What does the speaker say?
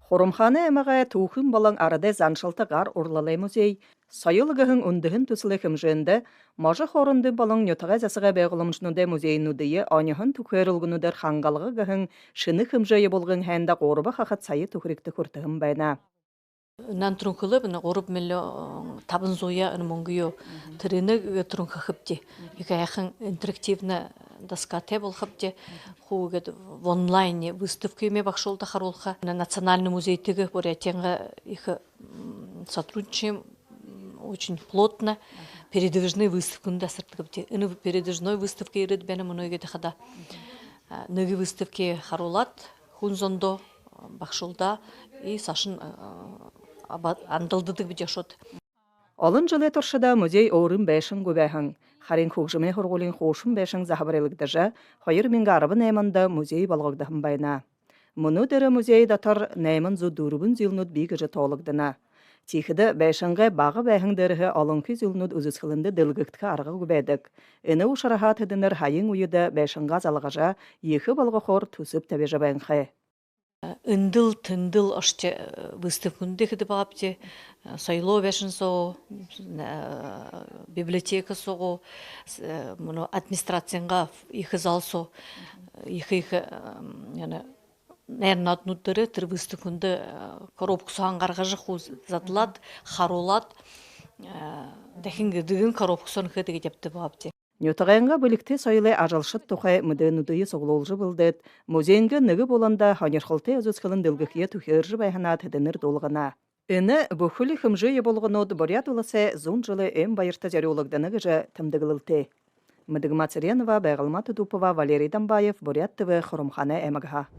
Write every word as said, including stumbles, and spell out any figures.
Хурамхаанай аймагай түүхын болон арадай заншалта гар урлалай музей, соёл гэһэн үндэһэн түсэлэй хэмжээндэ можо хоорондын болон нютагай засагай байгууламжануудай музейнүүдые оньһон түхээрэлгэнүүдээр хангалга гэһэн шэнэ хэмжээ ябуулгын һайндэ гурба хахад сая түхэригтэ хүртэһэн байна. Нан түрүүн хэлээб, энэ гурба миллион табан зууе энэ мүнгөө. Тэрэнээ түрүүн хэхэбди. Ехэ һайхан интерактивна доскатай болохобди. Хуу гээд в онлайне выставка юумэ багшуулда харуулха. Энэ Национальный музейтэйгээ Бурятиингаа ехэ сотрудничаем очень плотно. Передвижной выставкануудые асартагбди. Энэ передвижной выставка ерээд байна мүнөө гээд хадаа. Нэгэ выставка харуулаад, хүн зондо, багшуулда и саашань андалдадагбди ошоод. Олон жэлэй туршада музей өөрын байшангүй байһан. Харин хүгжэмэй һургуулиин хуушан байшан заһабарилагдажа, хоёр мянга арбан найманда музей болгогдоһон байна. Мүнөө дээрэ музей дотор найман зуу дүрбэн зүйлнүүд бии гэжэ тоологдоно. Тиихэдэ байшангай бага байһан дээрэһээ олонхи зүйлнүүд үзэсхэлэндэ дэлгэгдэхэ аргагүй байдаг. Энэ ушарһаа тэдэнэр һаяын үедэ байшангаа залгажа, ехэ болгохоор түсэб табижа байнхай. Эндэл тэндэл ошожо, выставкануудые хэдэг байгаабди. Соёлой байшан соо, библиотека соо, мүнөө администрациингаа ехэ зал соо, ехэ, ехэ, энэ найрнаднууд дээрэ тэрэ выставкануудые коробка сооһоо гаргажа, хуу задлаад, харуулаад, дахин эдэгэн коробка сооһоо хэдэг ябадаг байгаабди. Нютагайнгаа бэлигтэй соёлой ажалшад тухай мэдээнүүдые суглуулжа бэлдээд, музейнгээ нэгэ буланда һонирхолтой үзэсхэлэн дэлгэхэеэ түхеэржэ байһанаа тэдэнэр дуулгана. Энэ бүхэли хэмжээ ябуулганууд Буряад Уласай зуун жэлэй ойн баярта зорюулагдана гэжэ тэмдэглэлтэй. Мэдэгма Цыренова, Байгалма Тудупова, Валерий Дамбаев, Буряад ТВ, Хурамхаанай аймагһаа.